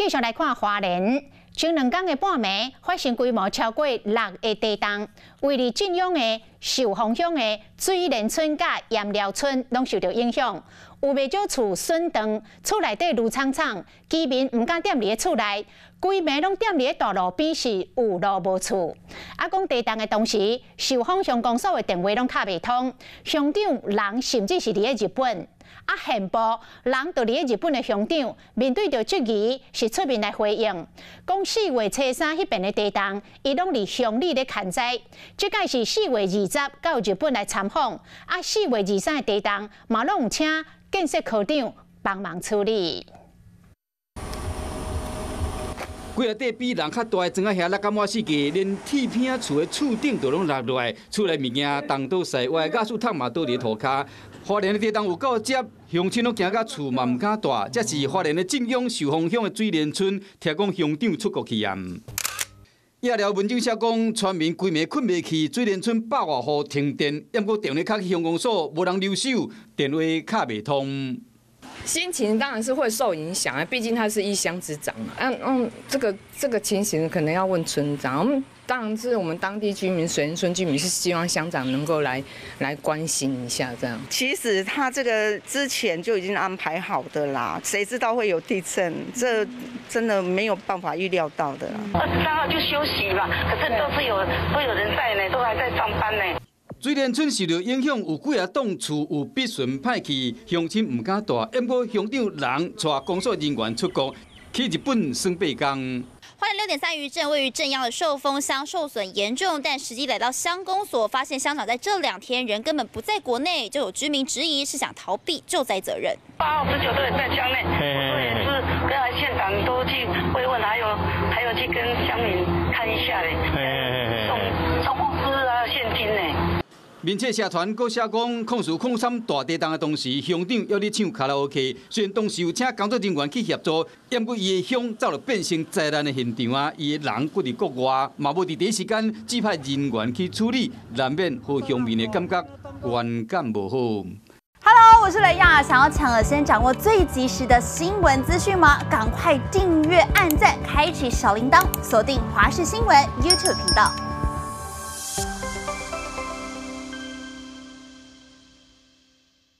繼續來看花蓮，前兩工的半暝發生規模超過六个地動，位佇晉陽的壽豐鄉的水蓮村佮鹽寮村攏受著影響，有袂少厝損斷，厝內底攄氅氅，居民毋敢踮佇咧厝內，規暝攏踮佇咧大路邊是有路無厝。啊，講地動的同時，壽豐鄉公所的電話攏敲袂通，鄉長人甚至是佇咧日本。啊，現部人就佇咧日本的鄉長面對著質疑，是出面來回應，講4月初3彼邊的地動，伊攏佇鄉里咧勘災。這擺是4月20到日本來參訪，啊，4月23的地動嘛攏有請建設科長幫忙處理。幾若塊比人較大的磚仔遐落甲滿四界，連鐵片厝的厝頂都攏落落來，厝內物件東倒西歪，垃圾桶嘛倒佇塗跤。花蓮的地動有夠捷，鄉親攏驚甲厝嘛毋敢蹛。這是花蓮的晉陽壽豐鄉的水蓮村，聽講鄉長出國去啊。夜了文章寫講，村民規暝睏袂去，水蓮村百外戶停電，毋過電話敲去鄉公所，無人留守，電話敲袂通。心情當然是會受影響啊，畢竟他是一鄉之長嘛。嗯嗯，這個情形可能要問村長。我們當然是我們當地居民、水蓮村居民是希望鄉長能夠來關心一下這樣。其實他這個之前就已經安排好的啦，誰知道會有地震？這真的沒有辦法預料到的。23號就休息嘛，可是都有人在呢，都還在上班呢。水蓮村受著影響，有幾仔棟厝有必損歹去，鄉親毋敢蹛。毋過鄉長人帶公所人員出國去日本耍八工。花蓮6.3餘震，位於震央的壽豐鄉受損嚴重，但實際來到鄉公所，發現鄉長在這兩天人根本不在國內，就有居民質疑是想逃避救災責任。8號、19都有在鄉內，我也是跟縣長都去慰問，還有去跟鄉民看一下嘞，送物資啊、現金呢。面冊社團閣寫講，04/03大地動的當時，鄉長猶咧唱卡拉 OK。雖然當時有請工作人員去協助，毋過伊的鄉早就變成災難的現場啊！伊的人閣佇國外，嘛無佇第一時間指派人員去處理，難免予鄉民的感覺觀感無好。 Hello，我是雷亞，想要搶先掌握最及時的新聞資訊嗎？趕快訂閱、按讚、開啟小鈴鐺，鎖定華視新聞 YouTube 頻道。